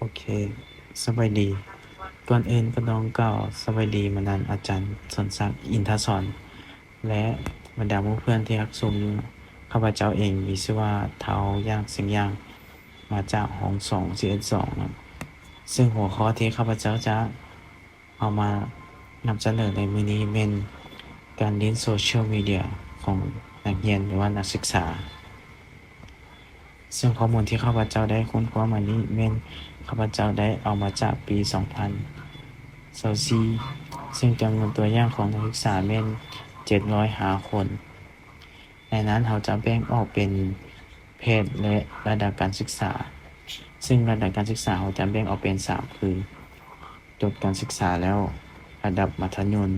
ໂອເຄ ສະບາຍດີ. ກ່ອນອື່ນກໍຕ້ອງກ່າວສະບາຍດີມາຍັງອາຈານສົມສັກ ອິນທະສອນ ແລະ ບັນດາໝູ່ເພື່ອນທີ່ຮັກຊົມຢູ່. ຂ້າພະເຈົ້າເອງມີຊື່ວ່າ ທ້າວ ຢ່າງ ເຊງ ຢ່າງ ມາຈາກຫ້ອງສອງ ສິບເອັດ ສອງ ເຊິ່ງຫົວຂໍ້ທີ່ຂ້າພະເຈົ້າຈະ ເອົາມານຳສະເໜີໃນມື້ນີ້ແມ່ນການຫຼິ້ນໂຊຊຽວມີເດຍຂອງນັກຮຽນ ຫຼືວ່ານັກສຶກສາ. ເຊິ່ງຂໍ້ມູນທີ່ຂ້າພະເຈົ້າໄດ້ຄົ້ນຄວ້າມານີ້ແມ່ນຂ້າພະເຈົ້າໄດ້ເອົາມາຈາກປີສອງພັນຊາວສີ່ ເຊິ່ງຈຳນວນຕົວຢ່າງຂອງນັກສຶກສາແມ່ນເຈັດຮ້ອຍຫ້າຄົນ. ໃນນັ້ນເຮົາຈະແບ່ງອອກເປັນເພດ ແລະ ລະດັບການສຶກສາ, ເຊິ່ງລະດັບການສຶກສາເຮົາຈະແບ່ງອອກເປັນສາມ ຄື ຈົບການສຶກສາແລ້ວ, ລະດັບມັດທະຍົມ,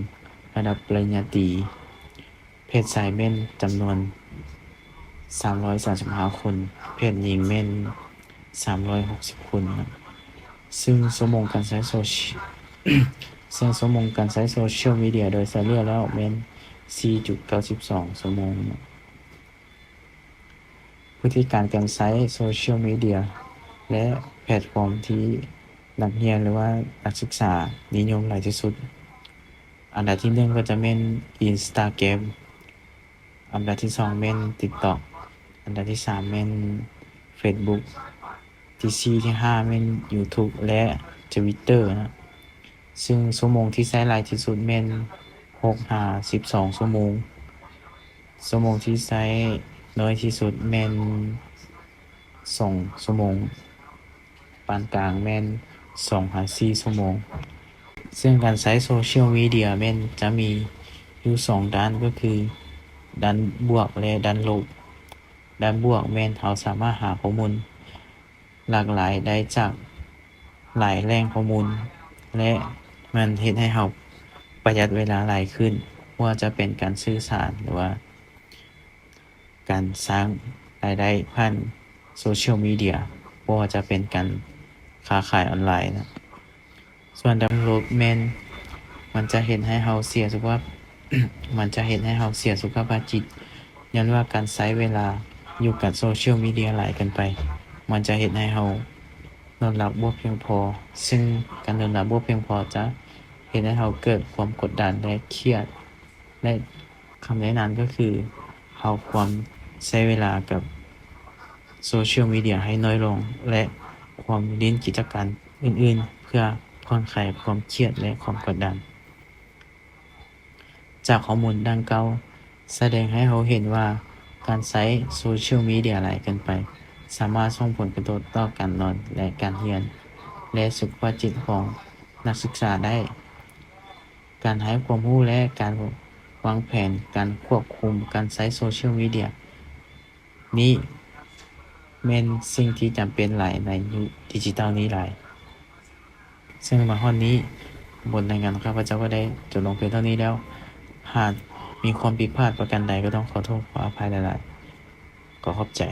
ລະດັບປະລິນຍາຕີ. ເພດຊາຍແມ່ນຈຳນວນສາມຮ້ອຍສາມສິບຫ້າຄົນ, ເພດຍິງແມ່ນສາມຮ້ອຍຫົກສິບຄົນ. ເຊິ່ງຊົ່ວໂມງການໃຊ້ໂຊຊຽວ ເຊິ່ງຊົ່ວໂມງການໃຊ້ໂຊຊຽວມີເດຍໂດຍສະເລ່ຍແລ້ວແມ່ນສີ່ຈຸດເກົ້າສິບສອງຊົ່ວໂມງ. ພຶດຕິການການໃຊ້ໂຊຊຽວມີເດຍ ແລະ ແພລດຟອມທີ່ນັກຮຽນ ຫຼືວ່ານັກສຶກສານິຍົມຫຼາຍທີ່ສຸດ. ອັນດັບທີໜຶ່ງກໍຈະແມ່ນ Instagram, ອັນດັບທີສອງແມ່ນ TikTok, ອັນດັບທີສາມແມ່ນ Facebook, ທີສີ່ ທີຫ້າແມ່ນ YouTube ແລະ Twitter ນະ. ເຊິ່ງຊົ່ວໂມງທີ່ໃຊ້ຫຼາຍທີ່ສຸດແມ່ນຫົກຫາສິບສອງຊົ່ວໂມງ. ຊົ່ວໂມງທີ່ໃຊ້ໜ້ອຍທີ່ສຸດແມ່ນສອງຊົ່ວໂມງ, ປານກາງແມ່ນສອງຫາສີ່ຊົ່ວໂມງ. ເຊິ່ງການໃຊ້ໂຊຊຽວມີເດຍແມ່ນຈະມີຢູ່ສອງດ້ານ ກໍຄືດ້ານບວກ ແລະ ດ້ານລົບ. ດ້ານບວກແມ່ນເຮົາສາມາດຫາຂໍ້ມູນ ຫຼາກຫຼາຍໄດ້ຈາກຫຼາຍແຫຼ່ງຂໍ້ມູນ ແລະ ມັນເຮັດໃຫ້ເຮົາປະຢັດເວລາຫຼາຍຂຶ້ນ, ບໍ່ວ່າຈະເປັນການສື່ສານ ຫຼືວ່າການສ້າງລາຍໄດ້ຜ່ານໂຊຊຽວມີເດຍ, ບໍ່ວ່າຈະເປັນການຄ້າຂາຍອອນລາຍນະ. ສ່ວນດ້ານລົບແມ່ນມັນຈະເຮັດໃຫ້ເຮົາເສຍສຸຂະພາບ ມັນຈະເຮັດໃຫ້ເຮົາເສຍສຸຂະພາບຈິດ ຍ້ອນວ່າການໃຊ້ເວລາຢູ່ກັບໂຊຊຽວມີເດຍຫຼາຍເກີນໄປ ມັນຈະເຮັດໃຫ້ເຮົານອນຫຼັບບໍ່ພຽງພໍ, ເຊິ່ງການນອນຫຼັບບໍ່ພຽງພໍຈະເຮັດໃຫ້ເຮົາເກີດຄວາມກົດດັນ ແລະ ຄຽດ ແລະ ຄຳແນະນຳກໍຄື ເຮົາຄວນໃຊ້ເວລາກັບໂຊຊຽວມີເດຍໃຫ້ໜ້ອຍລົງ ແລະ ຄວນຫຼິ້ນກິດຈະການອື່ນໆ ເພື່ອຜ່ອນຄາຍຄວາມຄຽດ ແລະ ຄວາມກົດດັນ. ຈາກຂໍ້ມູນດັ່ງກ່າວ ສະແດງໃຫ້ເຮົາເຫັນວ່າ ການໃຊ້ໂຊຊຽວມີເດຍຫຼາຍເກີນໄປ ສາມາດສົ່ງຜົນກະທົບຕໍ່ການນອນ ແລະ ການຮຽນ ແລະ ສຸຂະພາບຈິດຂອງນັກສຶກສາໄດ້. ການໃຫ້ຄວາມຮູ້ ແລະ ການວາງແຜນການຄວບຄຸມການໃຊ້ໂຊຊຽວມີເດຍ ນີ້ແມ່ນສິ່ງທີ່ຈຳເປັນຫຼາຍໃນຍຸກດິຈິຕອນນີ້ຫຼາຍ. ເຊິ່ງມາຮອດນີ້ ບົດລາຍງານຂອງຂ້າພະເຈົ້າກໍໄດ້ຈົບລົງພຽງເທົ່ານີ້ແລ້ວ. ຫາກມີຄວາມຜິດພາດປະການໃດ ກໍຕ້ອງຂໍໂທດຂໍອະໄພຫຼາຍໆ. ກໍຂອບໃຈ.